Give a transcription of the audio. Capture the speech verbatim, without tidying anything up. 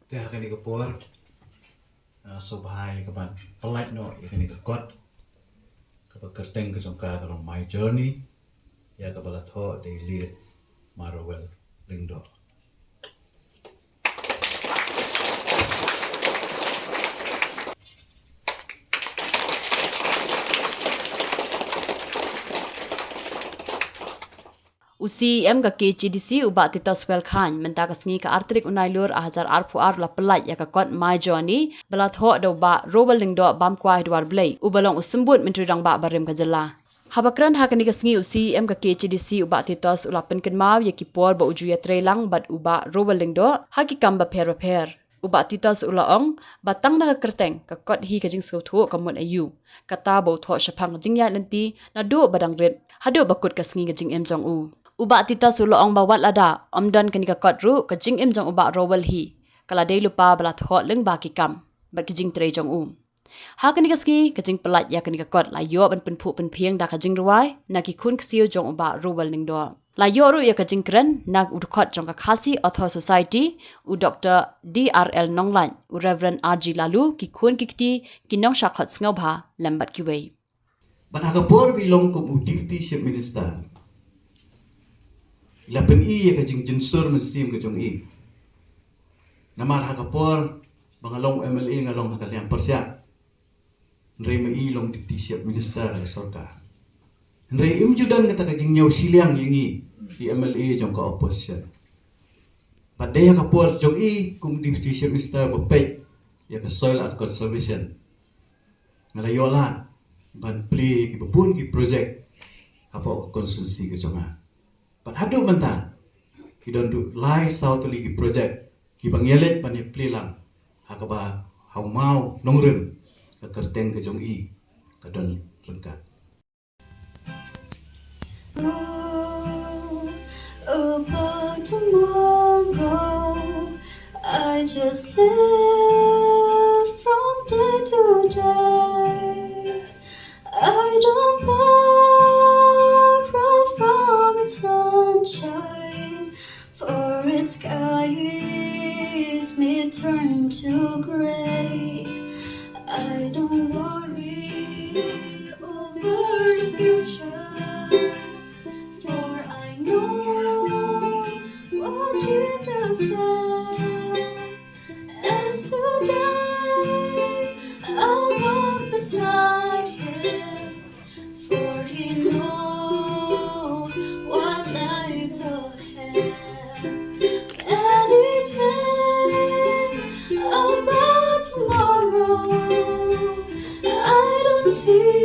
Te ha kane ka por, ah, sngewbha ïa ka ban pynlait noh ïa kane ka kot kaba kyrteng ka jong ka ka long My Journey, ïa kaba la thoh da i Late Ma Rowell Lyngdoh. U C E M ka K H A D C u Bah Titos Wellkhein mynta ka sngi ka ar tarik u Nailur ar hajar arphew ar u la pynlait ïa ka kot My Journey ba la thoh da u Bah Rowell Lyngdoh Bamkwai Dwarblei uba long u Symbud Myntri Rangbah barim ka jylla. Haba kren ha kane ka sngi u C E M ka K H A D C u Bah Titos u la pynkynmaw ïa ki por ba u ju ïatreilang bad u Bah Rowell Lyngdoh ha ki kam bapher bapher. U Bah Titos u la ong ba tang na ka kyrteng ka kot hi ka jingsngewthuh ka mut aïu, kata ba u thoh shaphang ka jingïaid lynti naduh ba dang rit haduh ba kut ka sngi ka jingim jong u. U Bah Titos u la ong ba wat lada ym don kane ka kot ruh ka jingim jong u Bah Rowell hi ka la dei lypa ba la thoh lyngba ki kam bad ki jingtrei jong u. Ha kane ka sngi ka jingpynlait ïa kane ka kot la ïoh ban pynphuh pynphieng da ka jingrwai na ki khun ksiew jong u Bah Rowell Lyngdoh. La ïoh ruh ïa ka jingkren na u dkhot jong ka Khasi Author Society, u Doktor D R L Nonglait, u Reverend R G Laloo, ki khun ki kti, ki nongshah khot sngewbha lem bad kiwei. Bad ha ka por ba i long kum u Deputy Chief Minister, i la pyni ïa ka jingjynsur mynsiem ka jong i. Namar ha ka por ba nga long M L A nga long ha ka liang pyrshah. Hynrei ma i long Deputy Chief Minister ha ka sorkar. Hynrei im ju don kata ka jingñiew shiliang ïa ngi ki M L A jong ka opposition. Bad dei ha ka por jong i kum Deputy Chief Minister ba peit ïa ka soil and conservation. Nga la ïoh lad ban plie ki babun ki project hapoh ka constituency ka jong nga. Bad haduh mynta ki don duh lai saw tylli ki project kiba ngi ïa leit ban ïa plie lang ha kaba ha u maw nongrim ka kyrteng ka jong i ka don ryngkat. About tomorrow, I just live from day to day. I don't borrow from its sunshine, for its skies may turn to gray. I don't worry over the future, for I know what Jesus said. And today I'll walk beside him, for he knows what lies ahead. Many things about tomorrow I don't see